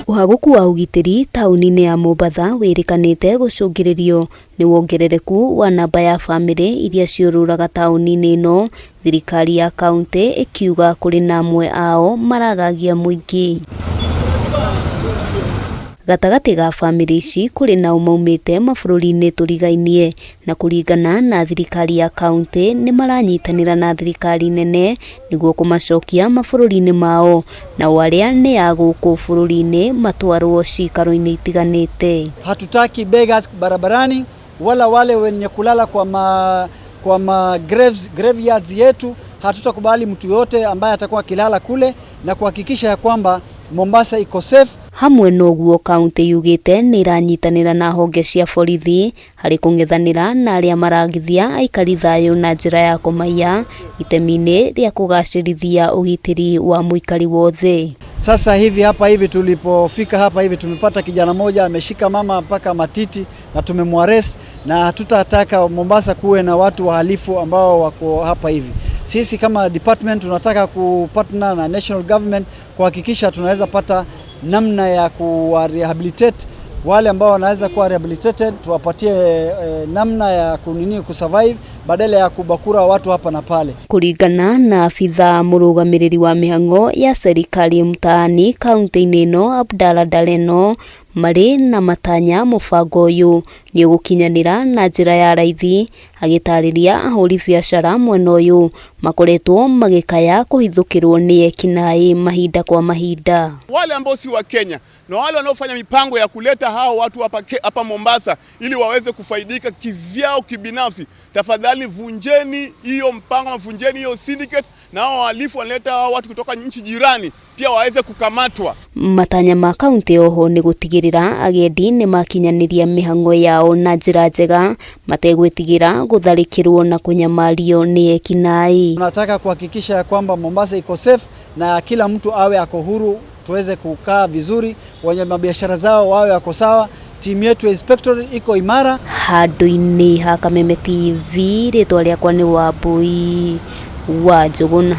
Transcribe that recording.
Ũhagũku wa ũgitĩri taũni-inĩ ya Mombatha wĩrĩkanĩte gũcũngĩrĩrio nĩ wongerereku wa namba ya bamĩrĩ iria ciũrũraga taũni-inĩ ĩno, thirikari ya kauntĩ ĩkiuga kũrĩ na amwe ao maragagia mũingĩ. Gatagatĩ ga bamĩrĩ ici kũrĩ nao maumĩte mabũrũri-inĩ tũrigainie na kũringana na thirikari ya kauntĩ nĩ maranyitanĩra na thirikari nene nĩguo kũmacokia mabũrũri-inĩ mao, nao arĩa nĩ a gũkũ bũrũri-inĩ matwarwo ciikaro-inĩ itiganĩte. Hatutaki beggars barabarani wala wale wenye kulala kwa ma graves, graveyards yetu. Hatutakubali mtu yote ambaye atakuwa akilala kule na kuhakikisha ya kwamba Mombasa iko safe. Hamwe noguo kaunti yugĩte nĩ ĩranyitanĩra na honge cia borithi harĩ kũng'ethanĩra na arĩa maragithia aikari thayũ na njĩra ya kũmaiya itemi-inĩ rĩa kũgacĩrithia ũgitĩri wa mũikari wothe. Sasa hivi hapa hivi tulipofika hapa hivi tumepata kijana moja ameshika mama mpaka matiti na tumemwarrest, na hatutataka Mombasa kuwe na watu wahalifu ambao wako hapa hivi. Sisi kama department tunataka kupartner na national government kuhakikisha tunaweza pata namna ya kuwa rehabilitate wale ambao wanaweza kuwa rehabilitated, tuwapatie namna ya kunini kusurvive badala ya kubakura watu hapa na pale. Kũringana na abithaa mũrũgamĩrĩri wa mĩhang'o ya serikali mtaani kaunti-inĩ ĩno Abdalla Dareno, marĩ na matanya mũbango ũyũ nĩ ũgũkinyanĩra na njĩra ya raithi, agĩtarĩria ahũri biacara mwena ũyũ makoretwo magĩkaya kũhithũkĩrwo nĩ ekinaĩ mahinda kwa mahinda. Wale ambao si wa Kenya na wale wanaofanya mipango ya kuleta hao watu hapa Mombasa ili waweze kufaidika kivyao kibinafsi, tafadhali vunjeni hiyo mpango, vunjeni hiyo syndicate, na hao wahalifu wanaleta hao watu kutoka nchi jirani pia waweze kukamatwa. Matanya ma kaunti oho nĩ gũtigĩrĩra agendi nĩ makinyanĩria mĩhang'o yao na njĩra njega mategwĩtigĩra gũtharĩkĩrwo na kũnyamario nĩ ekinaĩ. Tunataka kuhakikisha ya kwamba Mombasa iko safe na kila mtu awe ako huru, tuweze kukaa vizuri, wenye mabiashara zao wawe wako sawa. Timu yetu ya inspectorate iko imara. Handũ-inĩ ha Kameme TV, rĩtwa rĩakwa nĩ Wambui wa Njũgũna.